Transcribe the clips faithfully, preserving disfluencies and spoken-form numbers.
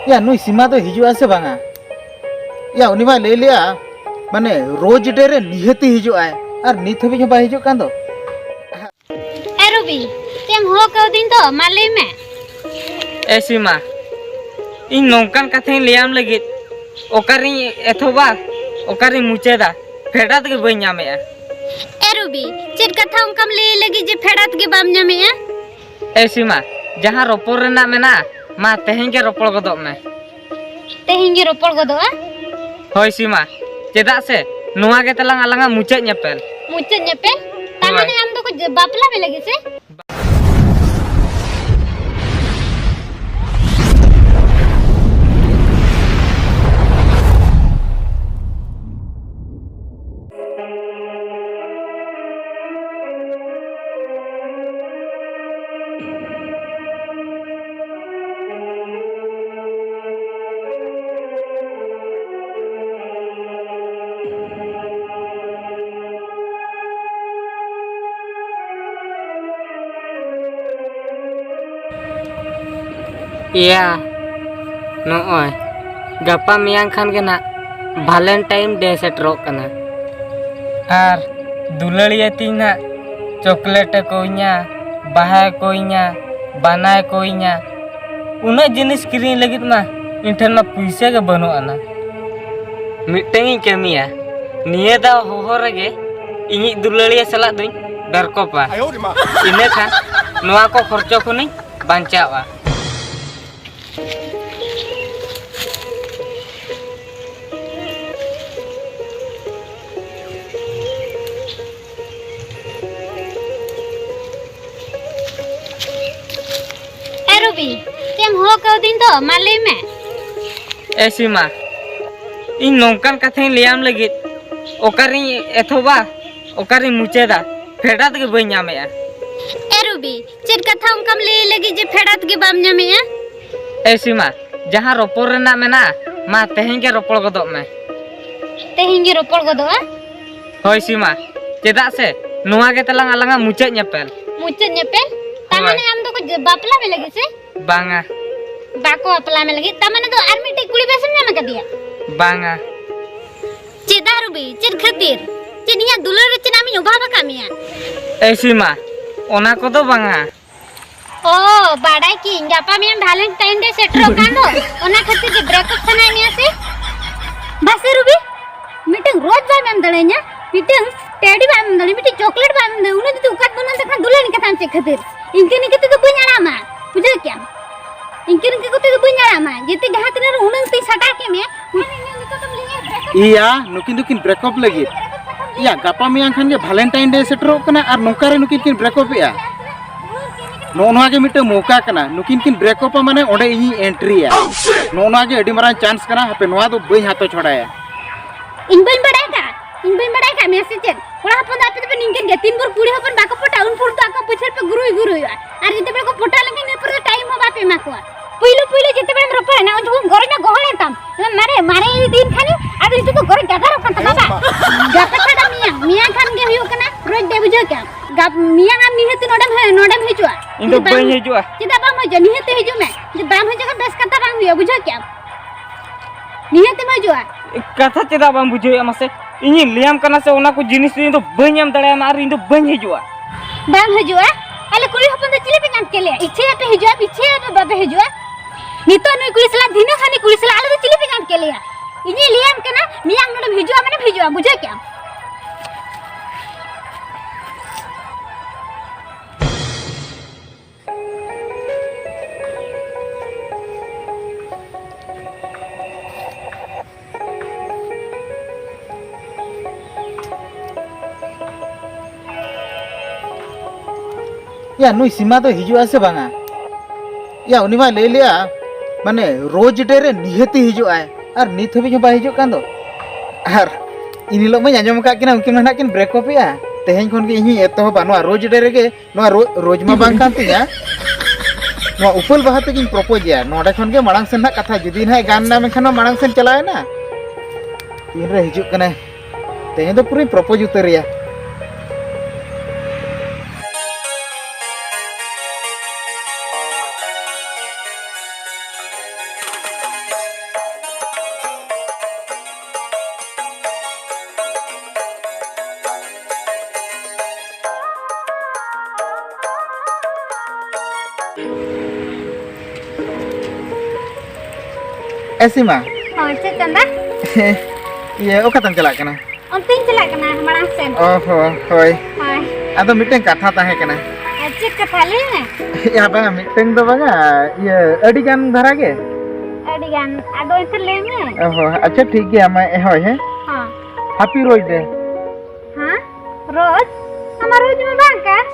ᱭᱟ, ᱱᱩᱭ ᱥᱤᱢᱟ ᱫᱚ ᱦᱤᱡᱩᱜᱼᱟ ᱥᱮ ᱵᱟᱝᱟ? ᱭᱟ, ᱩᱱᱤ ᱢᱟᱭ ᱞᱟᱹᱭ ᱞᱮᱜᱼᱟ, ᱢᱟᱱᱮ, ᱨᱳᱡᱽ ᱰᱮ ᱨᱮ ᱱᱤᱦᱟᱹᱛᱤ ᱦᱤᱡᱩᱜᱼᱟᱭ, ᱟᱨ ᱱᱤᱛ ᱦᱟᱹᱵᱤᱡ ᱦᱚᱸ ᱵᱟᱭ ᱦᱤᱡᱩᱜ ᱠᱟᱱ ᱫᱚ᱾ ᱮ ᱨᱚᱵᱤ, ᱪᱮᱫ ᱮᱢ ᱦᱚᱦᱚ ᱠᱟᱣᱫᱤᱧ ᱫᱚ? ᱢᱟ ᱞᱟᱹᱭ ᱢᱮ᱾ ᱮ ᱥᱤᱢᱟ, ᱤᱧ ᱱᱚᱝᱠᱟᱱ ᱠᱟᱛᱷᱟᱧ ᱞᱟᱹᱭᱟᱢ ᱞᱟᱹᱜᱤᱫ, ᱚᱠᱟᱨᱤᱧ ᱮᱛᱚᱦᱚᱵᱟ, ᱚᱠᱟᱨᱤᱧ ᱢᱩᱪᱟᱹᱫᱟ, ᱯᱷᱮᱰᱟᱛ ᱜᱮ ᱵᱟᱹᱧ ᱧᱟᱢᱮᱜᱼᱟ᱾ ᱮ ᱨᱚᱵᱤ, ᱪᱮᱫ ᱠᱟᱛᱷᱟ ᱚᱱᱠᱟᱢ ᱞᱟᱹᱭ ᱞᱟᱹᱜᱤᱫ ᱡᱮ ᱯᱷᱮᱰᱟᱛ ᱜᱮ ᱵᱟᱢ ᱧᱟᱢᱮᱜᱼᱟ? ᱮ ᱥᱤᱢᱟ, ᱡᱟᱦᱟᱸ ᱨᱚᱯᱚᱲ ᱨᱮᱱᱟᱜ ᱢᱮᱱᱟᱜᱼᱟ, ᱢᱟ ᱛᱮᱦᱮᱧ ᱜᱮ ᱨᱚᱯᱚᱲ ᱜᱚᱫᱚᱜ ᱢᱮ᱾ ᱛᱮᱦᱮᱧ ᱜᱮ ᱨᱚᱯᱚᱲ ᱜᱚᱫᱚᱜᱼᱟ? ᱦᱳᱭ ᱥᱤᱢᱟ, ᱪᱮᱫᱟᱜ ᱥᱮ ᱱᱚᱣᱟ ᱜᱮ ᱛᱟᱞᱟᱝ ᱟᱞᱟᱝᱟᱜ ᱢᱩᱪᱟᱹᱫ ᱧᱮᱯᱮᱞ᱾ ᱢᱩᱪᱟᱹᱫ ᱧᱮᱯᱮᱞ? ᱛᱟᱨ ᱦᱳᱭ᱾ ᱢᱟᱱᱮ ᱟᱢ ᱫᱚ ᱠᱚ ᱡᱮ ᱵᱟᱯᱞᱟ ᱢᱮ ᱞᱟᱹᱜᱤᱫ ᱥᱮ? ᱮᱭᱟ, ᱱᱚᱜᱼᱚᱭ ᱜᱟᱯᱟ ᱢᱮᱭᱟᱝ ᱠᱷᱟᱱ ᱜᱮ ᱱᱟᱜ Valentine Day ᱥᱮᱴᱮᱨᱚᱜ ᱠᱟᱱᱟ᱾ ᱟᱨ ᱫᱩᱞᱟᱹᱲᱤᱭᱟᱹ ᱛᱤᱧ ᱱᱟᱜ ᱪᱚᱠᱞᱮᱴ ᱮ ᱠᱚᱭᱤᱧᱟ, ᱵᱟᱦᱟᱭ ᱠᱚᱭᱤᱧᱟ, ᱵᱟᱱᱟᱭ ᱠᱚᱭᱤᱧᱟ᱾ ᱩᱱᱟᱹᱜ ᱡᱤᱱᱤᱥ ᱠᱤᱨᱤᱧ ᱞᱟᱹᱜᱤᱫ ᱢᱟ ᱤᱧ ᱴᱷᱮᱱ ᱢᱟ ᱯᱩᱭᱥᱟᱹ ᱜᱮ ᱵᱟᱹᱱᱩᱜ ᱟᱱᱟ᱾ ᱢᱤᱫᱴᱟᱝ ᱤᱧ ᱠᱟᱹᱢᱤᱭᱟ, ᱱᱤᱭᱟᱹ ᱫᱷᱟᱣ ᱦᱚᱦᱚ ᱨᱮᱜᱮ ᱤᱧᱤᱡ ᱫᱩᱞᱟᱹᱲᱤᱭᱟᱹ ᱥᱟᱞᱟᱜ ᱫᱩᱧ ᱰᱟᱨᱠᱚᱯᱟ᱾ ᱤᱱᱟᱹ ᱠᱷᱟᱱ ᱱᱚᱣᱟ ᱠᱚ ᱠᱷᱚᱨᱪᱚ ᱠᱷᱚᱱᱤᱧ ᱵᱟᱧᱪᱟᱣᱼᱟ᱾ ᱮ ᱨᱚᱵᱤ, ᱪᱮᱫ ᱮᱢ ᱦᱚᱦᱚ ᱠᱟᱣᱫᱤᱧ ᱫᱚ? ᱢᱟ ᱞᱟᱹᱭ ᱢᱮ᱾ ᱮ ᱥᱤᱢᱟ, ᱤᱧ ᱱᱚᱝᱠᱟᱱ ᱠᱟᱛᱷᱟᱧ ᱞᱟᱹᱭᱟᱢ ᱞᱟᱹᱜᱤᱫ, ᱚᱠᱟᱨᱤᱧ ᱮᱛᱚᱦᱚᱵᱟ, ᱚᱠᱟᱨᱤᱧ ᱢᱩᱪᱟᱹᱫᱟ, ᱯᱷᱮᱰᱟᱛ ᱜᱮ ᱵᱟᱹᱧ ᱧᱟᱢᱮᱜᱼᱟ᱾ ᱮ ᱨᱚᱵᱤ, ᱪᱮᱫ ᱠᱟᱛᱷᱟ ᱚᱱᱠᱟᱢ ᱞᱟᱹᱭ ᱞᱟᱹᱜᱤᱫ ᱡᱮ ᱯᱷᱮᱰᱟᱛ ᱜᱮ ᱵᱟᱢ ᱧᱟᱢᱮᱜᱼᱟ? ᱮ ᱥᱤᱢᱟ, ᱡᱟᱦᱟᱸ ᱨᱚᱯᱚᱲ ᱨᱮᱱᱟᱜ ᱢᱮᱱᱟᱜᱼᱟ, ᱢᱟ ᱛᱮᱦᱮᱧ ᱜᱮ ᱨᱚᱯᱚᱲ ᱜᱚᱫᱚᱜ ᱢᱮ᱾ ᱛᱮᱦᱮᱧ ᱜᱮ ᱨᱚᱯᱚᱲ ᱜᱚᱫᱚᱜᱼᱟ? ᱦᱳᱭ ᱥᱤᱢᱟ, ᱪᱮᱫᱟᱜ ᱥᱮ ᱱᱚᱣᱟ ᱜᱮ ᱛᱟᱞᱟᱝ ᱟᱞᱟᱝᱟᱜ ᱢᱩᱪᱟᱹᱫ ᱧᱮᱯᱮᱞ᱾ ᱢᱩᱪᱟᱹᱫ ᱧᱮᱯᱮᱞ? ᱛᱟᱨ ᱦᱳᱭ᱾ ᱢᱟᱱᱮ ᱟᱢ ᱫᱚ ᱠᱚ ᱡᱮ ᱵᱟᱯᱞᱟ ᱢᱮ ᱞᱟᱹᱜᱤᱫ ᱥᱮ? ᱵᱟᱝᱟ᱾ ᱵᱟᱠᱚ ᱵᱟᱯᱞᱟ ᱢᱮ ᱞᱟᱹᱜᱤᱫ? ᱛᱟᱨ ᱢᱟᱱᱮ ᱫᱚ ᱟᱨ ᱢᱤᱫᱴᱮᱡ ᱠᱩᱲᱤ ᱵᱮᱥᱮᱢ ᱧᱟᱢ ᱟᱠᱟᱫᱮᱭᱟ? ᱵᱟᱝᱟ᱾ ᱪᱮᱫᱟᱜ ᱨᱩᱵᱤ? ᱪᱮᱫ ᱠᱷᱟᱹᱛᱤᱨ? ᱪᱮᱫ ᱤᱧᱟᱹᱜ ᱫᱩᱞᱟᱹᱲ ᱨᱮ ᱪᱮᱫ ᱟᱢᱤᱧ ᱚᱵᱷᱟᱵᱽ ᱟᱠᱟᱫ ᱢᱮᱭᱟ? ᱮ ᱥᱤᱢᱟ, ᱚᱱᱟ ᱠᱚᱫᱚ ᱵᱟᱝᱟ᱾ ᱚ, ᱵᱟᱰᱟᱭ ᱠᱤᱧ, ᱜᱟᱯᱟ ᱢᱮᱭᱟᱝ Valentine Day ᱥᱮᱴᱮᱨᱚᱜ ᱠᱟᱱ ᱫᱚ, ᱚᱱᱟ ᱠᱷᱟᱹᱛᱤᱨ ᱜᱮ break up ᱥᱟᱱᱟᱭᱮᱫ ᱢᱮᱭᱟ ᱥᱮ? ᱵᱟᱥᱮ ᱨᱩᱵᱤ, ᱢᱤᱫᱴᱟᱝ rose ᱵᱟᱢ ᱮᱢ ᱫᱟᱲᱮᱭᱟᱹᱧᱟ, ᱢᱤᱫᱴᱟᱝ teddy ᱵᱟᱢ ᱮᱢ ᱫᱟᱲᱮᱭᱟᱹᱧᱟ, ᱢᱤᱫᱴᱟᱝ chocolate ᱵᱟᱢ ᱮᱢ ᱫᱟᱲᱮᱭᱟᱹᱧᱟ, ᱩᱱᱤ ᱡᱩᱫᱤ ᱚᱠᱟᱛ ᱵᱟᱹᱱᱩᱜ ᱛᱟᱠᱷᱟᱱ ᱫᱩᱞᱟᱹᱲ ᱠᱟᱛᱷᱟᱢ ᱪᱮᱫ ᱠᱷᱟᱹᱛᱤᱨ? ᱤᱱᱠᱟᱹ ᱤᱱᱠᱟᱹ ᱛᱮᱫᱚ ᱵᱟᱹᱧ ᱟᱲᱟᱜ ᱟᱢᱟ, ᱵᱩᱡᱷᱟᱹᱣ ᱠᱮᱜᱼᱟᱢ? ᱤᱱᱠᱟᱹ ᱤᱱᱠᱟᱹ ᱠᱚᱛᱮ ᱫᱚ ᱵᱟᱹᱧ ᱟᱲᱟᱜ ᱟᱢᱟ, ᱡᱮᱛᱮ ᱡᱟᱦᱟᱸ ᱛᱤᱱᱟᱹᱜ ᱨᱮ ᱩᱱᱟᱹᱝ ᱛᱤᱧ ᱥᱟᱴᱟ ᱠᱮᱫ ᱢᱮᱭᱟ᱾ ᱤᱭᱟ, ᱱᱩᱠᱤᱱ ᱫᱚᱠᱤᱱ break up ᱞᱟᱹᱜᱤᱫ᱾ ᱤᱭᱟ, ᱜᱟᱯᱟ ᱢᱮᱭᱟᱝ ᱠᱷᱟᱱ ᱜᱮ Valentine Day ᱥᱮᱴᱮᱨᱚᱜ ᱠᱟᱱᱟ ᱟᱨ ᱱᱚᱝᱠᱟ ᱨᱮ ᱱᱩᱠᱤᱱ ᱠᱤᱱ break up ᱮᱜᱼᱟ᱾ ᱱᱚᱜᱼᱚ ᱱᱚᱣᱟ ᱜᱮ ᱢᱤᱫᱴᱟᱝ ᱢᱚᱣᱠᱟ ᱠᱟᱱᱟ, ᱱᱩᱠᱤᱱ ᱠᱤᱱ break up ᱟ ᱢᱟᱱᱮ ᱚᱸᱰᱮ ᱤᱧᱤᱧ entry ᱭᱟ᱾ ᱱᱚᱜᱼᱚ ᱱᱚᱣᱟ ᱜᱮ ᱟᱹᱰᱤ ᱢᱟᱨᱟᱝ chance ᱠᱟᱱᱟ, ᱦᱟᱯᱮ ᱱᱚᱣᱟ ᱫᱚ ᱵᱟᱹᱧ ᱦᱟᱛᱟᱣ ᱪᱷᱟᱲᱟᱭᱟ᱾ ᱤᱧ ᱵᱟᱹᱧ ᱵᱟᱲᱟᱭ ᱠᱟᱜᱼᱟ, ᱤᱧ ᱵᱟᱹᱧ ᱵᱟᱲᱟᱭ ᱠᱟᱜ ᱢᱮᱭᱟ ᱥᱮ ᱪᱮᱫ? ᱠᱚᱲᱟ ᱦᱚᱯᱚᱱ ᱫᱚ ᱟᱯᱮ ᱫᱚᱯᱮ ᱱᱤᱝᱠᱟᱹᱱ ᱜᱮᱭᱟ, ᱛᱤᱱ ᱵᱷᱳᱨ ᱠᱩᱲᱤ ᱦᱚᱯᱚᱱ ᱵᱟᱠᱚ ᱯᱚᱴᱟᱜᱼᱟ ᱩᱱ ᱵᱷᱳᱨ ᱫᱚ ᱟᱠᱚ ᱯᱟᱹᱪᱷᱟᱹᱲ ᱯᱮ ᱜᱩᱨᱩᱭ ᱜᱩᱨᱩᱭᱚᱜᱼᱟ, ᱟᱨ ᱡᱩᱫᱤ ᱯᱮ ᱠᱚ ᱯᱚᱴᱟᱣ ᱞᱮᱱᱠᱷᱟᱱ ᱤᱱᱟᱹ ᱯᱚᱨᱮ ᱫᱚ time ᱦᱚᱸ ᱵᱟᱯᱮ ᱮᱢᱟ ᱠᱚᱣᱟ᱾ ᱯᱩᱭᱞᱩ ᱯᱩᱭᱞᱩ ᱡᱮᱛᱮ ᱵᱮᱲᱮᱢ ᱨᱚᱯᱚᱲ ᱮᱱᱟ, ᱩᱱ ᱡᱚᱠᱷᱚᱱ ᱜᱚᱨᱚᱡ ᱨᱮᱱᱟᱜ ᱜᱚᱦᱚᱲ ᱮᱱ ᱛᱟᱢ᱾ ᱢᱟᱨᱮ, ᱢᱟᱨᱮ ᱫᱤᱱ ᱠᱷᱟᱱᱤ, ᱟᱫᱚ ᱱᱤᱛᱚᱜ ᱫᱚ ᱜᱚᱨᱚᱡ ᱡᱟᱫᱟ ᱨᱚᱜ ᱠᱟᱱ ᱛᱟᱢᱟ ᱵᱟ? ᱜᱟᱯᱟ ᱪᱷᱟᱰᱟ ᱢᱮᱭᱟᱝ, ᱢᱮᱭᱟᱝ ᱠᱷᱟᱱ ᱜᱮ ᱦᱩᱭᱩᱜ ᱠᱟᱱᱟ ᱨᱳᱡᱽ ᱰᱮ, ᱵᱩᱡᱷᱟᱹᱣ ᱠᱮᱜᱼᱟᱢ? ᱜᱟᱯ-, ᱢᱮᱭᱟᱝ ᱟᱢ ᱱᱤᱦᱟᱹᱛ ᱱᱚᱰᱮᱢ ᱦᱮ-, ᱱᱚᱰᱮᱢ ᱦᱤᱡᱩᱜᱼᱟ᱾ ᱤᱧ ᱫᱚ ᱡᱩᱫᱤ ᱵᱟᱢ ᱵᱟᱹᱧ ᱦᱤᱡᱩᱜᱼᱟ᱾ ᱪᱮᱫᱟᱜ ᱵᱟᱢ ᱦᱤᱡᱩᱜᱼᱟ? ᱱᱤᱦᱟᱹᱛ ᱛᱮ ᱦᱤᱡᱩᱜ ᱢᱮ᱾ ᱡᱩᱫᱤ ᱵᱟᱢ ᱦᱤᱡᱩᱜ ᱠᱷᱟᱱ ᱵᱮᱥ ᱠᱟᱛᱷᱟ ᱵᱟᱝ ᱦᱩᱭᱩᱜᱼᱟ, ᱵᱩᱡᱷᱟᱹᱣ ᱠᱮᱜᱼᱟᱢ? ᱱᱤᱦᱟᱹᱛ ᱮᱢ ᱦᱤᱡᱩᱜᱼᱟ᱾ ᱠᱟᱛᱷᱟ ᱪᱮᱫᱟᱜ ᱵᱟᱢ ᱵᱩᱡᱷᱟᱹᱣᱮᱫᱼᱟ ᱢᱟᱥᱮ? ᱤᱧᱤᱧ ᱞᱟᱹᱭᱟᱢ ᱠᱟᱱᱟ ᱥᱮ, ᱚᱱᱟ ᱠᱚ ᱡᱤᱱᱤᱥ ᱫᱚ ᱤᱧ ᱫᱚ ᱵᱟᱹᱧ ᱮᱢ ᱫᱟᱲᱮᱭᱟᱢᱟ ᱟᱨ ᱤᱧ ᱫᱚ ᱵᱟᱹᱧ ᱦᱤᱡᱩᱜᱼᱟ᱾ ᱵᱟᱢ ᱦᱤᱡᱩᱜᱼᱟ? ᱟᱞᱮ ᱠᱩᱲᱤ ᱦᱚᱯᱚᱱ ᱫᱚ ᱪᱤᱞᱤ ᱯᱮ ᱧᱟᱢ ᱠᱮᱫ ᱞᱮᱭᱟ? ᱤᱪᱪᱷᱟᱹᱭᱟᱯᱮ ᱦᱤᱡᱩᱜᱼᱟ, ᱤᱪᱪᱷᱟᱹᱭᱟᱯᱮ ᱵᱟᱯᱮ ᱦᱤᱡᱩᱜᱼᱟ? ᱱᱤᱛᱚᱜ ᱱᱩᱭ ᱠᱩᱲᱤ ᱥᱟᱞᱟᱜ, ᱫᱷᱤᱱᱟᱹᱝ ᱦᱟᱹᱱᱤ ᱠᱩᱲᱤ ᱥᱟᱞᱟᱜ, ᱟᱞᱮ ᱫᱚ ᱪᱤᱞᱤ ᱯᱮ ᱧᱟᱢ ᱠᱮᱫ ᱞᱮᱭᱟ? ᱤᱧᱤᱧ ᱞᱟᱹᱭᱟᱢ ᱠᱟᱱᱟ, ᱢᱮᱭᱟᱝ ᱱᱚᱰᱮᱢ ᱦᱤᱡᱩᱜᱼᱟ ᱢᱟᱱᱮᱢ ᱦᱤᱡᱩᱜᱼᱟ, ᱵᱩᱡᱷᱟᱹᱣ ᱠᱮᱜᱼᱟᱢ? ᱭᱟ, ᱱᱩᱭ ᱥᱤᱢᱟ ᱫᱚ ᱦᱤᱡᱩᱜᱼᱟ ᱥᱮ ᱵᱟᱝᱟ? ᱭᱟ, ᱩᱱᱤ ᱢᱟᱭ ᱞᱟᱹᱭ ᱞᱮᱜᱼᱟ, ᱢᱟᱱᱮ, ᱨᱳᱡᱽ ᱰᱮ ᱨᱮ ᱱᱤᱦᱟᱹᱛᱤ ᱦᱤᱡᱩᱜ ᱟᱭ, ᱟᱨ ᱱᱤᱛ ᱦᱟᱹᱵᱤᱡ ᱦᱚᱸ ᱵᱟᱭ ᱦᱤᱡᱩᱜ ᱠᱟᱱ ᱫᱚ᱾ ᱟᱨ ᱤᱱ ᱦᱤᱞᱳᱜ ᱢᱟᱧ ᱟᱸᱡᱚᱢ ᱟᱠᱟᱫ ᱠᱤᱱᱟ, ᱩᱱᱠᱤᱱ ᱢᱟ ᱱᱟᱦᱟᱜ ᱠᱤᱱ break up ᱮᱜᱼᱟ᱾ ᱛᱮᱦᱮᱧ ᱠᱷᱚᱱ ᱜᱮ ᱤᱧ ᱦᱚᱸᱧ ᱮᱛᱚᱦᱚᱵᱟ, ᱱᱚᱣᱟ ᱨᱳᱡᱽ ᱰᱮ ᱨᱮᱜᱮ, ᱱᱚᱣᱟ ᱨᱳ-, ᱨᱳᱡᱽ ᱢᱟ ᱵᱟᱝ ᱠᱟᱱ ᱛᱤᱧᱟ, ᱱᱚᱣᱟ ᱩᱯᱟᱹᱞ ᱵᱟᱦᱟ ᱛᱮᱜᱤᱧ propose ᱮᱭᱟ᱾ ᱱᱚᱰᱮ ᱠᱷᱚᱱ ᱜᱮ ᱢᱟᱲᱟᱝ ᱥᱮᱱ ᱱᱟᱦᱟᱜ ᱠᱟᱛᱷᱟ, ᱡᱩᱫᱤ ᱱᱟᱦᱟᱜ ᱜᱟᱱ ᱮᱱᱟ, ᱢᱮᱱᱠᱷᱟᱱ ᱢᱟ ᱢᱟᱲᱟᱝ ᱥᱮᱱ ᱪᱟᱞᱟᱣ ᱮᱱᱟ᱾ ᱛᱤᱱᱨᱮ ᱦᱤᱡᱩᱜ ᱠᱟᱱᱟᱭ, ᱛᱮᱦᱮᱧ ᱫᱚ ᱯᱩᱨᱟᱹᱧ propose ᱩᱛᱟᱹᱨ ᱮᱭᱟ᱾ ᱮ ᱥᱤᱢᱟ᱾ ᱦᱳᱭ, ᱪᱮᱫ ᱪᱟᱸᱫᱟ? ᱤᱭᱟᱹ, ᱚᱠᱟᱛᱮᱢ ᱪᱟᱞᱟᱜ ᱠᱟᱱᱟ? ᱚᱱᱛᱮᱧ ᱪᱟᱞᱟᱜ ᱠᱟᱱᱟ, ᱢᱟᱲᱟᱝ ᱥᱮᱱ᱾ ᱚ ᱦᱚ, ᱦᱳᱭ᱾ ᱦᱳᱭ᱾ ᱟᱫᱚ ᱢᱤᱫᱴᱮᱱ ᱠᱟᱛᱷᱟ ᱛᱟᱦᱮᱸ ᱠᱟᱱᱟ᱾ ᱟᱨ ᱪᱮᱫ ᱠᱟᱛᱷᱟ? ᱞᱟᱹᱭ ᱢᱮ᱾ ᱭᱟ, ᱵᱟᱝᱟ, ᱢᱤᱫᱴᱮᱱ ᱫᱚ ᱵᱟᱝᱟ, ᱤᱭᱟᱹ, ᱟᱹᱰᱤ ᱜᱟᱱ ᱫᱷᱟᱨᱟ ᱜᱮ᱾ ᱟᱹᱰᱤ ᱜᱟᱱ? ᱟᱫᱚ ᱮᱱᱛᱮ ᱞᱟᱹᱭ ᱢᱮ᱾ ᱚ ᱦᱚ, ᱟᱪᱪᱷᱟ, ᱴᱷᱤᱠ ᱜᱮᱭᱟ, ᱢᱟ, ᱦᱳᱭ, ᱦᱮᱸ᱾ ᱦᱚᱸ᱾ Happy Rose Day᱾ ᱦᱮᱸ? ᱨᱳᱡᱽ? ᱱᱚᱣᱟ ᱢᱟ ᱨᱳᱡᱽ ᱢᱟ ᱵᱟᱝ ᱠᱟᱱ᱾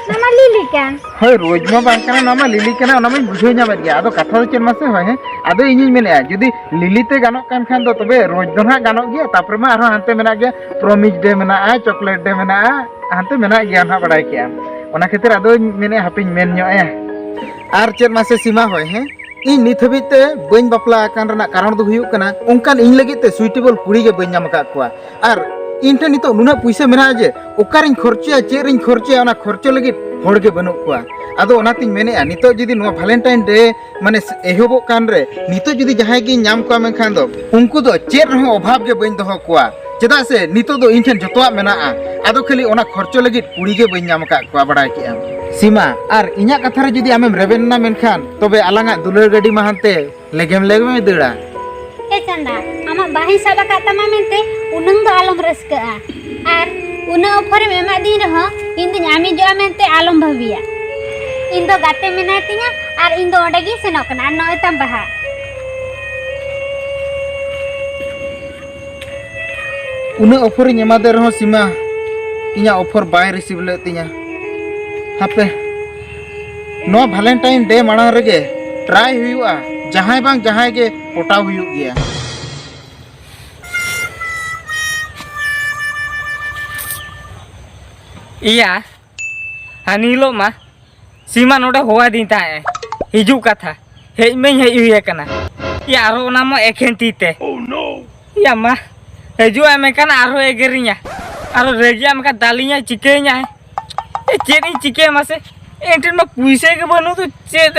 ᱱᱚᱣᱟ ᱢᱟ ᱞᱤᱞᱤ ᱠᱟᱱ᱾ ᱦᱳᱭ, ᱨᱳᱡᱽ ᱢᱟ ᱵᱟᱝ ᱠᱟᱱᱟ, ᱱᱚᱣᱟ ᱢᱟ ᱞᱤᱞᱤ ᱠᱟᱱᱟ, ᱚᱱᱟ ᱢᱟᱧ ᱵᱩᱡᱷᱟᱹᱣ ᱧᱟᱢᱮᱫ ᱜᱮᱭᱟ᱾ ᱟᱫᱚ ᱠᱟᱛᱷᱟ ᱫᱚ ᱪᱮᱫ ᱢᱟᱥᱮ, ᱦᱳᱭ, ᱦᱮᱸ? ᱟᱫᱚ ᱤᱧᱤᱧ ᱢᱮᱱᱮᱫᱼᱟ, ᱡᱩᱫᱤ ᱞᱤᱞᱤ ᱛᱮ ᱜᱟᱱᱚᱜ ᱠᱟᱱ ᱠᱷᱟᱱ ᱫᱚ ᱛᱚᱵᱮ ᱨᱳᱡᱽ ᱫᱚ ᱱᱟᱦᱟᱜ ᱜᱟᱱᱚᱜ ᱜᱮᱭᱟ᱾ ᱛᱟᱯᱚᱨᱮ ᱢᱟ ᱟᱨᱦᱚᱸ ᱦᱟᱱᱛᱮ ᱢᱮᱱᱟᱜ ᱜᱮᱭᱟ, Promise Day ᱢᱮᱱᱟᱜᱼᱟ, Chocolate Day ᱢᱮᱱᱟᱜᱼᱟ, ᱦᱟᱱᱛᱮ ᱢᱮᱱᱟᱜ ᱜᱮᱭᱟ ᱱᱟᱦᱟᱜ, ᱵᱟᱲᱟᱭ ᱠᱮᱜᱼᱟᱢ᱾ ᱚᱱᱟ ᱠᱷᱟᱹᱛᱤᱨ ᱟᱫᱚᱧ ᱢᱮᱱᱮᱫᱼᱟ, ᱦᱟᱯᱮᱧ ᱢᱮᱱ ᱧᱚᱜ ᱟᱭᱟ᱾ ᱟᱨ ᱪᱮᱫ ᱢᱟᱥᱮ ᱥᱤᱢᱟ, ᱦᱳᱭ, ᱦᱮᱸ? ᱤᱧ ᱱᱤᱛ ᱦᱟᱹᱵᱤᱡ ᱛᱮ ᱵᱟᱹᱧ ᱵᱟᱯᱞᱟ ᱟᱠᱟᱱ ᱨᱮᱱᱟᱜ ᱠᱟᱨᱚᱱ ᱫᱚ ᱦᱩᱭᱩᱜ ᱠᱟᱱᱟ, ᱚᱱᱠᱟᱱ ᱤᱧ ᱞᱟᱹᱜᱤᱫ ᱛᱮ suitable ᱠᱩᱲᱤ ᱜᱮ ᱵᱟᱹᱧ ᱧᱟᱢ ᱟᱠᱟᱫ ᱠᱚᱣᱟ᱾ ᱟᱨ ᱤᱧ ᱴᱷᱮᱱ ᱱᱤᱛᱚᱜ ᱱᱩᱱᱟᱹᱜ ᱯᱩᱭᱥᱟᱹ ᱢᱮᱱᱟᱜᱼᱟ ᱡᱮ ᱚᱠᱟᱨᱤᱧ ᱠᱷᱚᱨᱪᱟᱭᱟ, ᱪᱮᱫ ᱨᱤᱧ ᱠᱷᱚᱨᱪᱟᱭᱟ, ᱚᱱᱟ ᱠᱷᱚᱨᱪᱟ ᱞᱟᱹᱜᱤᱫ ᱦᱚᱲ ᱜᱮ ᱵᱟᱹᱱᱩᱜ ᱠᱚᱣᱟ᱾ ᱟᱫᱚ ᱚᱱᱟᱛᱤᱧ ᱢᱮᱱᱮᱫᱼᱟ, ᱱᱤᱛᱚᱜ ᱡᱩᱫᱤ ᱱᱚᱣᱟ Valentine Day ᱢᱟᱱᱮ ᱮᱦᱚᱵᱚᱜ ᱠᱟᱱ ᱨᱮ, ᱱᱤᱛᱚᱜ ᱡᱩᱫᱤ ᱡᱟᱦᱟᱸᱭ ᱜᱤᱧ ᱧᱟᱢ ᱠᱚᱣᱟ, ᱢᱮᱱᱠᱷᱟᱱ ᱫᱚ ᱩᱱᱠᱩ ᱫᱚ ᱪᱮᱫ ᱨᱮᱦᱚᱸ ᱚᱵᱷᱟᱵᱽ ᱜᱮ ᱵᱟᱹᱧ ᱫᱚᱦᱚ ᱠᱚᱣᱟ᱾ ᱪᱮᱫᱟᱜ ᱥᱮ ᱱᱤᱛᱚᱜ ᱫᱚ ᱤᱧ ᱴᱷᱮᱱ ᱡᱚᱛᱚᱣᱟᱜ ᱢᱮᱱᱟᱜᱼᱟ᱾ ᱟᱫᱚ ᱠᱷᱟᱹᱞᱤ ᱚᱱᱟ ᱠᱷᱚᱨᱪᱟ ᱞᱟᱹᱜᱤᱫ ᱠᱩᱲᱤ ᱜᱮ ᱵᱟᱹᱧ ᱧᱟᱢ ᱟᱠᱟᱫ ᱠᱚᱣᱟ, ᱵᱟᱲᱟᱭ ᱠᱮᱜᱼᱟᱢ᱾ ᱥᱤᱢᱟ, ᱟᱨ ᱤᱧᱟᱹᱜ ᱠᱟᱛᱷᱟ ᱨᱮ ᱡᱩᱫᱤ ᱟᱢᱮᱢ ᱨᱮᱵᱮᱱ ᱮᱱᱟ, ᱢᱮᱱᱠᱷᱟᱱ ᱛᱚᱵᱮ ᱟᱞᱟᱝᱟᱜ ᱫᱩᱞᱟᱹᱲ ᱜᱟᱹᱰᱤ ᱢᱟ ᱦᱟᱱᱛᱮ ᱞᱮᱜᱮᱢ ᱞᱮᱜᱮᱢᱮ ᱫᱟᱹᱲᱟ᱾ ᱮ ᱪᱟᱸᱫᱟ, ᱟᱢᱟᱜ ᱵᱟᱦᱟᱧ ᱥᱟᱵ ᱟᱠᱟᱫ ᱛᱟᱢᱟ ᱢᱮᱱᱛᱮ ᱩᱱᱟᱹᱝ ᱫᱚ ᱟᱞᱚᱢ ᱨᱟᱹᱥᱠᱟᱹᱜᱼᱟ᱾ ᱟᱨ ᱩᱱᱟᱹᱜ ᱚᱯᱷᱟᱨᱮᱢ ᱮᱢᱟᱫᱤᱧ ᱨᱮᱦᱚᱸ ᱤᱧ ᱫᱚᱧ ᱟᱢᱤᱡᱚᱜᱼᱟ ᱢᱮᱱᱛᱮ ᱟᱞᱚᱢ ᱵᱷᱟᱹᱵᱤᱭᱟ᱾ ᱤᱧ ᱫᱚ ᱜᱟᱛᱮ ᱢᱮᱱᱟᱭ ᱛᱤᱧᱟ ᱟᱨ ᱤᱧ ᱫᱚ ᱚᱸᱰᱮ ᱜᱤᱧ ᱥᱮᱱᱚᱜ ᱠᱟᱱᱟ᱾ ᱟᱨ ᱱᱚᱜᱼᱚᱭ ᱛᱟᱢ ᱵᱟᱦᱟ᱾ ᱩᱱᱟᱹᱜ ᱚᱯᱷᱟᱨᱤᱧ ᱮᱢᱟᱫᱮ ᱨᱮᱦᱚᱸ ᱥᱤᱢᱟ ᱤᱧᱟᱹᱜ ᱚᱯᱷᱟᱨ ᱵᱟᱭ ᱨᱤᱥᱤᱵᱷ ᱞᱮᱫ ᱛᱤᱧᱟ᱾ ᱦᱟᱯᱮ, ᱱᱚᱣᱟ Valentine Day ᱢᱟᱲᱟᱝ ᱨᱮᱜᱮ ᱴᱨᱟᱭ ᱦᱩᱭᱩᱜᱼᱟ, ᱡᱟᱦᱟᱸᱭ ᱵᱟᱝ ᱡᱟᱦᱟᱸᱭ ᱜᱮ ᱯᱚᱴᱟᱣ ᱦᱩᱭᱩᱜ ᱜᱮᱭᱟ᱾ ᱤᱭᱟ, ᱦᱟᱹᱱᱤ ᱦᱤᱞᱳᱜ ᱢᱟ ᱥᱤᱢᱟ ᱱᱚᱰᱮ ᱦᱚᱦᱚᱣᱟᱫᱤᱧ ᱛᱟᱦᱮᱸᱜ ᱮ, ᱦᱤᱡᱩᱜ ᱠᱟᱛᱷᱟ᱾ ᱦᱮᱡ ᱢᱟᱧ ᱦᱮᱡ ᱦᱩᱭ ᱟᱠᱟᱱᱟ᱾ ᱤᱭᱟ, ᱟᱨᱦᱚᱸ ᱚᱱᱟ ᱢᱟ ᱮᱠᱷᱮᱱ ᱛᱤ ᱛᱮ᱾ ᱤᱭᱟ ᱢᱟ, ᱦᱤᱡᱩᱜ ᱟᱭ ᱢᱮᱱᱠᱷᱟᱱ ᱟᱨᱦᱚᱸ ᱮᱜᱮᱨᱤᱧᱟ, ᱟᱨᱦᱚᱸ ᱨᱟᱹᱜᱤᱜᱼᱟ ᱢᱮᱱᱠᱷᱟᱱ ᱫᱟᱞᱤᱧᱟᱭ, ᱪᱤᱠᱟᱹᱭᱤᱧᱟᱭ? ᱮ, ᱪᱮᱫ ᱤᱧ ᱪᱤᱠᱟᱹᱭᱟ ᱢᱟᱥᱮ? ᱤᱧ ᱴᱷᱮᱱ ᱢᱟ ᱯᱩᱭᱥᱟᱹ ᱜᱮ ᱵᱟᱹᱱᱩᱜ ᱫᱚ, ᱪᱮᱫ,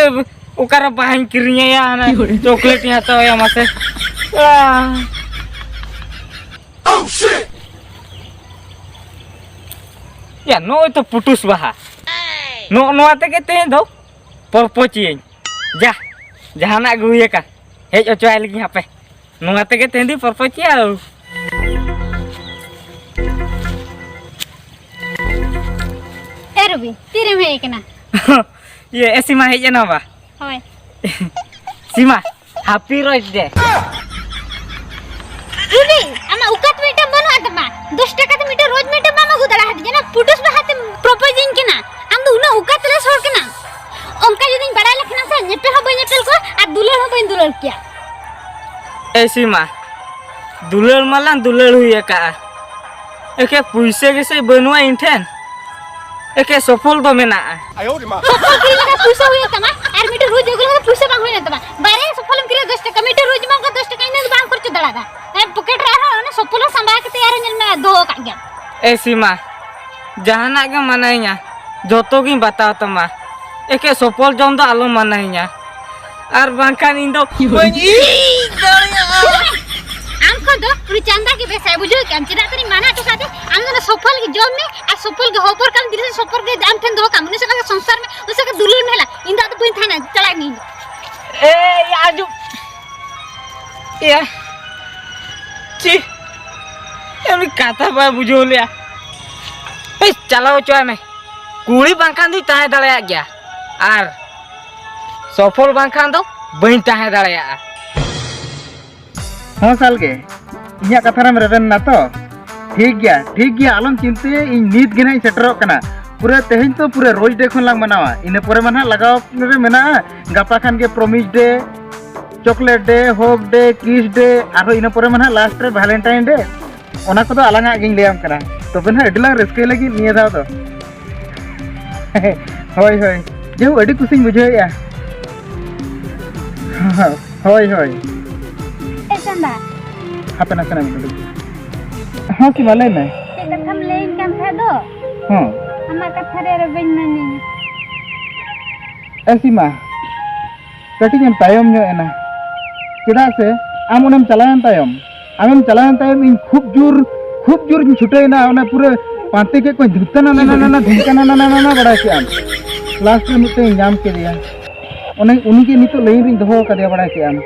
ᱚᱠᱟᱨᱮ ᱵᱟᱦᱟᱧ ᱠᱤᱨᱤᱧᱟᱭᱟ, ᱦᱟᱱᱟ ᱪᱚᱠᱞᱮᱴ ᱤᱧ ᱦᱟᱛᱟᱣᱟᱭᱟ ᱢᱟᱥᱮ? ᱟᱦ᱾ ᱭᱟ, ᱱᱚᱜᱼᱚᱭ ᱛᱚ ᱯᱩᱴᱩᱥ ᱵᱟᱦᱟ᱾ ᱱᱚᱜᱼᱚ ᱱᱚᱣᱟ ᱛᱮᱜᱮ ᱛᱮᱦᱮᱧ ᱫᱚ ᱯᱚᱨᱯᱚᱪᱤᱭᱟᱹᱧ᱾ ᱡᱟ, ᱡᱟᱦᱟᱱᱟᱜ ᱜᱮ ᱦᱩᱭ ᱟᱠᱟᱱ, ᱦᱮᱡ ᱦᱚᱪᱚᱣᱟᱭ ᱞᱟᱹᱜᱤᱫ ᱦᱟᱯᱮ᱾ ᱱᱚᱣᱟ ᱛᱮᱜᱮ ᱛᱮᱦᱮᱧ ᱫᱚᱧ ᱯᱚᱨᱯᱚᱡᱽ ᱠᱮᱜᱼᱟ᱾ ᱮ ᱨᱚᱵᱤ, ᱛᱤᱨᱮᱢ ᱦᱮᱡ ᱟᱠᱟᱱᱟ? ᱤᱭᱟᱹ, ᱮ ᱥᱤᱢᱟ ᱦᱮᱡ ᱮᱱᱟ ᱵᱟ? ᱦᱳᱭ᱾ ᱥᱤᱢᱟ, ᱦᱟᱯᱤ ᱨᱳᱡᱽ ᱰᱮ᱾ ᱨᱚᱵᱤ, ᱟᱢᱟᱜ ᱚᱠᱟᱛ ᱢᱤᱫᱴᱟᱝ ᱵᱟᱹᱱᱩᱜᱼᱟ ᱛᱟᱢᱟ? ᱫᱚᱥ ᱴᱟᱠᱟ ᱛᱮ ᱢᱤᱫᱴᱟᱝ ᱨᱳᱡᱽ ᱢᱤᱫᱴᱟᱝ ᱵᱟᱢ ᱟᱹᱜᱩ ᱫᱟᱲᱮ ᱟᱹᱫᱤᱧᱟ, ᱚᱱᱟ ᱯᱩᱴᱩᱥ ᱵᱟᱦᱟ ᱛᱮᱢ ᱯᱨᱚᱯᱳᱡᱤᱧ ᱠᱟᱱᱟ᱾ ᱟᱢ ᱫᱚ ᱩᱱᱟᱹᱜ ᱚᱠᱟᱛ ᱞᱮᱥ ᱦᱚᱲ ᱠᱟᱱᱟᱢ᱾ ᱚᱱᱠᱟ ᱡᱩᱫᱤᱧ ᱵᱟᱲᱟᱭ ᱞᱮᱠᱷᱟᱱ ᱥᱮ, ᱧᱮᱯᱮᱞ ᱦᱚᱸ ᱵᱟᱹᱧ ᱧᱮᱯᱮᱞ ᱠᱚᱣᱟ ᱟᱨ ᱫᱩᱞᱟᱹᱲ ᱦᱚᱸ ᱵᱟᱹᱧ ᱫᱩᱞᱟᱹᱲ ᱠᱮᱭᱟ᱾ ᱮ ᱥᱤᱢᱟ, ᱫᱩᱞᱟᱹᱲ ᱢᱟᱞᱟᱝ ᱫᱩᱞᱟᱹᱲ ᱦᱩᱭ ᱟᱠᱟᱜᱼᱟ, ᱮᱠᱮ ᱯᱩᱭᱥᱟᱹ ᱜᱮᱥᱮ ᱵᱟᱹᱱᱩᱜᱼᱟ ᱤᱧ ᱴᱷᱮᱱ, ᱮᱠᱮ ᱥᱚᱯᱷᱚᱞ ᱫᱚ ᱢᱮᱱᱟᱜᱼᱟ᱾ ᱥᱚᱯᱷᱚᱞ ᱠᱤᱨᱤᱧ ᱞᱮᱠᱟ ᱯᱩᱭᱥᱟᱹ ᱦᱩᱭᱮᱱ ᱛᱟᱢᱟ ᱟᱨ ᱢᱤᱫᱴᱮᱱ ᱨᱳᱡᱽ ᱟᱹᱜᱩ ᱞᱮᱠᱟ ᱯᱩᱭᱥᱟᱹ ᱵᱟᱝ ᱦᱩᱭ ᱞᱮᱱ ᱛᱟᱢᱟ᱾ ᱵᱟᱨᱭᱟ ᱥᱚᱯᱷᱚᱞᱮᱢ ᱠᱤᱨᱤᱧᱟ ᱫᱚᱥ ᱴᱟᱠᱟ, ᱢᱤᱫᱴᱮᱱ ᱨᱳᱡᱽ ᱮᱢᱟᱢ ᱠᱷᱚᱨᱪᱟ ᱫᱟᱲᱮᱭᱟᱜᱼᱟ᱾ ᱦᱮᱸ, ᱯᱚᱠᱮᱴ ᱨᱮ ᱟᱨᱦᱚᱸ ᱚᱱᱟ ᱥᱚᱯᱷᱚᱞ ᱦᱚᱸ ᱥᱟᱢᱵᱟᱣ ᱠᱟᱛᱮ ᱟᱨᱦᱚᱸ ᱧᱮᱞ ᱢᱮ ᱫᱚᱦᱚ ᱟᱠᱟᱫ ᱜᱮᱭᱟ᱾ ᱮ ᱥᱤᱢᱟ, ᱡᱟᱦᱟᱱᱟᱜ ᱜᱮ ᱢᱟᱱᱟᱧᱟ, ᱡᱚᱛᱚ ᱜᱤᱧ ᱵᱟᱛᱟᱣ ᱛᱟᱢᱟ, ᱮᱠᱮ ᱥᱚᱯᱷᱚᱞ ᱡᱚᱢ ᱫᱚ ᱟᱞᱚᱢ ᱢᱟᱱᱟᱧᱟ᱾ ᱟᱨ ᱵᱟᱝᱠᱷᱟᱱ ᱤᱧ ᱫᱚ ᱵᱟᱹᱧ ᱤᱡ ᱫᱟᱲᱮᱭᱟᱜᱼᱟ᱾ ᱟᱢ ᱠᱷᱚᱱ ᱫᱚ ᱩᱱᱤ ᱪᱟᱸᱫᱟ ᱜᱮ ᱵᱮᱥᱟᱭ, ᱵᱩᱡᱷᱟᱹᱣ ᱠᱮᱜᱼᱟᱢ? ᱪᱮᱫᱟᱜ ᱛᱮᱧ ᱢᱟᱱᱟ ᱦᱚᱴᱚ ᱠᱟᱫᱮ? ᱟᱢ ᱫᱚ ᱚᱱᱟ ᱥᱚᱯᱷᱚᱞ ᱜᱮ ᱡᱚᱢ ᱢᱮ ᱟᱨ ᱥᱚᱯᱷᱚᱞ ᱜᱮ ᱦᱚᱯᱚᱨ ᱠᱟᱱ ᱫᱤᱱ ᱨᱮ ᱥᱚᱯᱷᱚᱞ ᱜᱮ ᱟᱢ ᱴᱷᱮᱱ ᱫᱚᱦᱚ ᱠᱟᱜ ᱢᱮ, ᱩᱱᱤ ᱥᱟᱞᱟᱜ ᱜᱮ ᱥᱚᱝᱥᱟᱨ ᱢᱮ, ᱩᱱᱤ ᱥᱟᱞᱟᱜ ᱜᱮ ᱫᱩᱞᱟᱹᱲ ᱢᱮ ᱦᱮᱞᱟ᱾ ᱤᱧ ᱫᱚ ᱟᱫᱚ ᱵᱟᱹᱧ ᱛᱟᱦᱮᱱᱟ, ᱪᱟᱞᱟᱜ ᱟᱹᱧ ᱤᱧ ᱫᱚ᱾ ᱮ, ᱟᱸᱡᱚᱢ᱾ ᱮᱭᱟ, ᱪᱤ, ᱩᱱᱤ ᱠᱟᱛᱷᱟ ᱵᱟᱭ ᱵᱩᱡᱷᱟᱹᱣ ᱞᱮᱭᱟ᱾ ᱮᱭ, ᱪᱟᱞᱟᱣ ᱦᱚᱪᱚᱣᱟᱭ ᱢᱮ᱾ ᱠᱩᱲᱤ ᱵᱟᱝᱠᱷᱟᱱ ᱫᱚᱧ ᱛᱟᱦᱮᱸ ᱫᱟᱲᱮᱭᱟᱜ ᱜᱮᱭᱟ, ᱟᱨ ᱥᱚᱯᱷᱚᱞ ᱵᱟᱝᱠᱷᱟᱱ ᱫᱚ ᱵᱟᱹᱧ ᱛᱟᱦᱮᱸ ᱫᱟᱲᱮᱭᱟᱜᱼᱟ᱾ ᱦᱚᱸ ᱥᱟᱞᱜᱮ, ᱤᱧᱟᱹᱜ ᱠᱟᱛᱷᱟ ᱨᱮᱢ ᱨᱮᱵᱮᱱ ᱱᱟ ᱛᱚ? ᱴᱷᱤᱠ ᱜᱮᱭᱟ, ᱴᱷᱤᱠ ᱜᱮᱭᱟ, ᱟᱞᱚᱢ ᱪᱤᱱᱛᱟᱹᱭᱟ, ᱤᱧ ᱱᱤᱛ ᱜᱮ ᱱᱟᱦᱟᱜ ᱤᱧ ᱥᱮᱴᱮᱨᱚᱜ ᱠᱟᱱᱟ᱾ ᱯᱩᱨᱟᱹ ᱛᱮᱦᱮᱧ ᱛᱚ ᱯᱩᱨᱟᱹ ᱨᱳᱡᱽ ᱰᱮ ᱠᱷᱚᱱ ᱞᱟᱝ ᱢᱟᱱᱟᱣᱟ, ᱤᱱᱟᱹ ᱯᱚᱨᱮ ᱢᱟ ᱱᱟᱦᱟᱜ ᱞᱟᱜᱟᱣ ᱨᱮ ᱢᱮᱱᱟᱜᱼᱟ, ᱜᱟᱯᱟ ᱠᱷᱟᱱ ᱜᱮ ᱯᱨᱚᱢᱤᱥ ᱰᱮ, ᱪᱚᱠᱞᱮᱴ ᱰᱮ, ᱦᱚᱜᱽ ᱰᱮ, ᱠᱤᱥ ᱰᱮ, ᱟᱨᱦᱚᱸ ᱤᱱᱟᱹ ᱯᱚᱨᱮ ᱢᱟ ᱱᱟᱦᱟᱜ ᱞᱟᱥᱴ ᱨᱮ ᱵᱷᱮᱞᱮᱱᱴᱟᱭᱤᱱ ᱰᱮ᱾ ᱚᱱᱟ ᱠᱚᱫᱚ ᱟᱞᱟᱝᱟᱜ ᱜᱤᱧ ᱞᱟᱹᱭᱟᱢ ᱠᱟᱱᱟ, ᱛᱚᱵᱮ ᱱᱟᱦᱟᱜ ᱟᱹᱰᱤ ᱞᱟᱝ ᱨᱟᱹᱥᱠᱟᱹᱭ ᱞᱟᱹᱜᱤᱫ ᱱᱤᱭᱟᱹ ᱫᱷᱟᱣ ᱫᱚ᱾ ᱦᱳᱭ, ᱦᱳᱭ, ᱡᱟᱭᱦᱳᱠ, ᱟᱹᱰᱤ ᱠᱩᱥᱤᱧ ᱵᱩᱡᱷᱟᱹᱣᱮᱫᱼᱟ᱾ ᱦᱳᱭ, ᱦᱳᱭ᱾ ᱮ ᱪᱟᱸᱫᱟ᱾ ᱦᱟᱯᱮ ᱱᱟᱥᱮᱱᱟᱜ ᱢᱤᱫ ᱜᱷᱟᱹᱲᱤᱡ᱾ ᱦᱚᱸ, ᱥᱤᱢᱟ, ᱞᱟᱹᱭ ᱢᱮ᱾ ᱪᱮᱫ ᱠᱟᱛᱷᱟᱢ ᱞᱟᱹᱭᱟᱹᱧ ᱠᱟᱱ ᱛᱟᱦᱮᱸᱫ ᱫᱚ? ᱦᱚᱸ᱾ ᱟᱢᱟᱜ ᱠᱟᱛᱷᱟ ᱨᱮ ᱟᱨᱚ ᱵᱟᱹᱧ ᱢᱟᱱᱮᱧᱟ᱾ ᱮ ᱥᱤᱢᱟ, ᱠᱟᱹᱴᱤᱡ ᱮᱢ ᱛᱟᱭᱚᱢ ᱧᱚᱜ ᱮᱱᱟ᱾ ᱪᱮᱫᱟᱜ ᱥᱮ ᱟᱢ ᱚᱸᱰᱮᱢ ᱪᱟᱞᱟᱣᱮᱱ ᱛᱟᱭᱚᱢ, ᱟᱢᱮᱢ ᱪᱟᱞᱟᱣᱮᱱ ᱛᱟᱭᱚᱢ ᱤᱧ ᱠᱷᱩᱵ ᱡᱳᱨ, ᱠᱷᱩᱵ ᱡᱳᱨ ᱤᱧ ᱪᱷᱩᱴᱟᱹᱣᱮᱱᱟ᱾ ᱚᱱᱟ ᱯᱩᱨᱟᱹ ᱯᱟᱱᱛᱮ ᱠᱮᱫ ᱠᱚᱣᱟᱧ, ᱫᱷᱩᱢᱠᱟᱱᱟ ᱱᱟᱱᱟ ᱱᱟᱱᱟ, ᱫᱷᱩᱢᱠᱟᱱᱟ ᱱᱟᱱᱟ ᱱᱟᱱᱟ, ᱵᱟᱲᱟᱭ ᱠᱮᱫ ᱟᱢ᱾ ᱞᱟᱥᱴ ᱨᱮ ᱢᱤᱫᱴᱮᱱ ᱤᱧ ᱧᱟᱢ ᱠᱮᱫᱮᱭᱟ᱾ ᱚᱱᱮ ᱩᱱᱤ ᱜᱮ ᱱᱤᱛᱚᱜ ᱞᱟᱭᱤᱱ ᱨᱤᱧ ᱫᱚᱦᱚ ᱟᱠᱟᱫᱮᱭᱟ, ᱵᱟᱲᱟᱭ ᱠᱮᱜᱼᱟᱢ᱾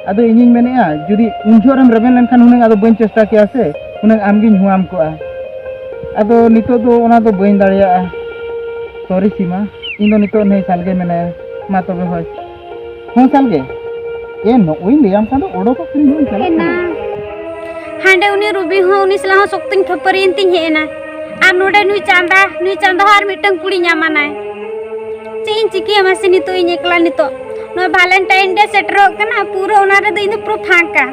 ᱟᱫᱚ ᱤᱧᱤᱧ ᱢᱮᱱᱮᱫᱼᱟ, ᱡᱩᱫᱤ ᱩᱱ ᱡᱚᱦᱚᱜ ᱨᱮᱢ ᱨᱮᱵᱮᱱ ᱞᱮᱱᱠᱷᱟᱱ ᱦᱩᱱᱟᱹᱝ ᱟᱫᱚ ᱵᱟᱹᱧ ᱪᱮᱥᱴᱟ ᱠᱮᱭᱟ ᱥᱮ, ᱦᱩᱱᱟᱹᱝ ᱟᱢᱜᱤᱧ ᱦᱩᱣᱟᱢ ᱠᱚᱜᱼᱟ᱾ ᱟᱫᱚ ᱱᱤᱛᱚᱜ ᱫᱚ ᱚᱱᱟ ᱫᱚ ᱵᱟᱹᱧ ᱫᱟᱲᱮᱭᱟᱜᱼᱟ᱾ ᱥᱚᱨᱤ ᱥᱤᱢᱟ, ᱤᱧ ᱫᱚ ᱱᱤᱛᱚᱜ ᱱᱩᱭ ᱥᱟᱞᱜᱮ ᱢᱮᱱᱟᱭᱟ᱾ ᱢᱟ ᱛᱚᱵᱮ ᱦᱳᱭ᱾ ᱦᱚᱸ ᱥᱟᱞᱜᱮ, ᱮ ᱱᱚᱜᱼᱚᱭ ᱞᱟᱹᱭᱟᱢ ᱠᱟᱱ ᱫᱚ ᱚᱰᱚᱠᱚᱜ ᱠᱟᱹᱱᱟᱹᱧ, ᱱᱚᱜᱼᱚᱭ ᱪᱟᱞᱟᱜ ᱮᱱᱟ᱾ ᱠᱟᱹᱱᱟᱹᱧ᱾ ᱦᱟᱸᱰᱮ ᱩᱱᱤ ᱨᱩᱵᱤ ᱦᱚᱸ ᱩᱱᱤ ᱥᱟᱞᱟᱜ ᱦᱚᱸ ᱥᱚᱠᱛᱚᱧ ᱠᱷᱟᱹᱯᱟᱹᱨᱤᱭᱮᱱ ᱛᱤᱧ ᱦᱮᱡ ᱮᱱᱟ᱾ ᱟᱨ ᱱᱚᱰᱮ ᱱᱩᱭ ᱪᱟᱸᱫᱟ, ᱱᱩᱭ ᱪᱟᱸᱫᱟ ᱦᱚᱸ ᱟᱨ ᱢᱤᱫᱴᱟᱝ ᱠᱩᱲᱤ ᱧᱟᱢᱟᱱᱟᱭ᱾ ᱪᱮᱫ ᱤᱧ ᱪᱤᱠᱟᱹᱭᱟ ᱢᱟᱥᱮ ᱱᱤᱛᱚᱜ ᱤᱧ ᱮᱠᱞᱟ ᱱᱤᱛᱚᱜ? ᱱᱚᱣᱟ ᱵᱷᱟᱞᱮᱱᱴᱟᱭᱤᱱ ᱰᱮ ᱥᱮᱴᱮᱨᱚᱜ ᱠᱟᱱᱟ, ᱯᱩᱨᱟᱹ ᱚᱱᱟ ᱨᱮᱫᱚ ᱤᱧ ᱫᱚ ᱯᱩᱨᱟᱹ ᱯᱷᱟᱸᱠᱟ᱾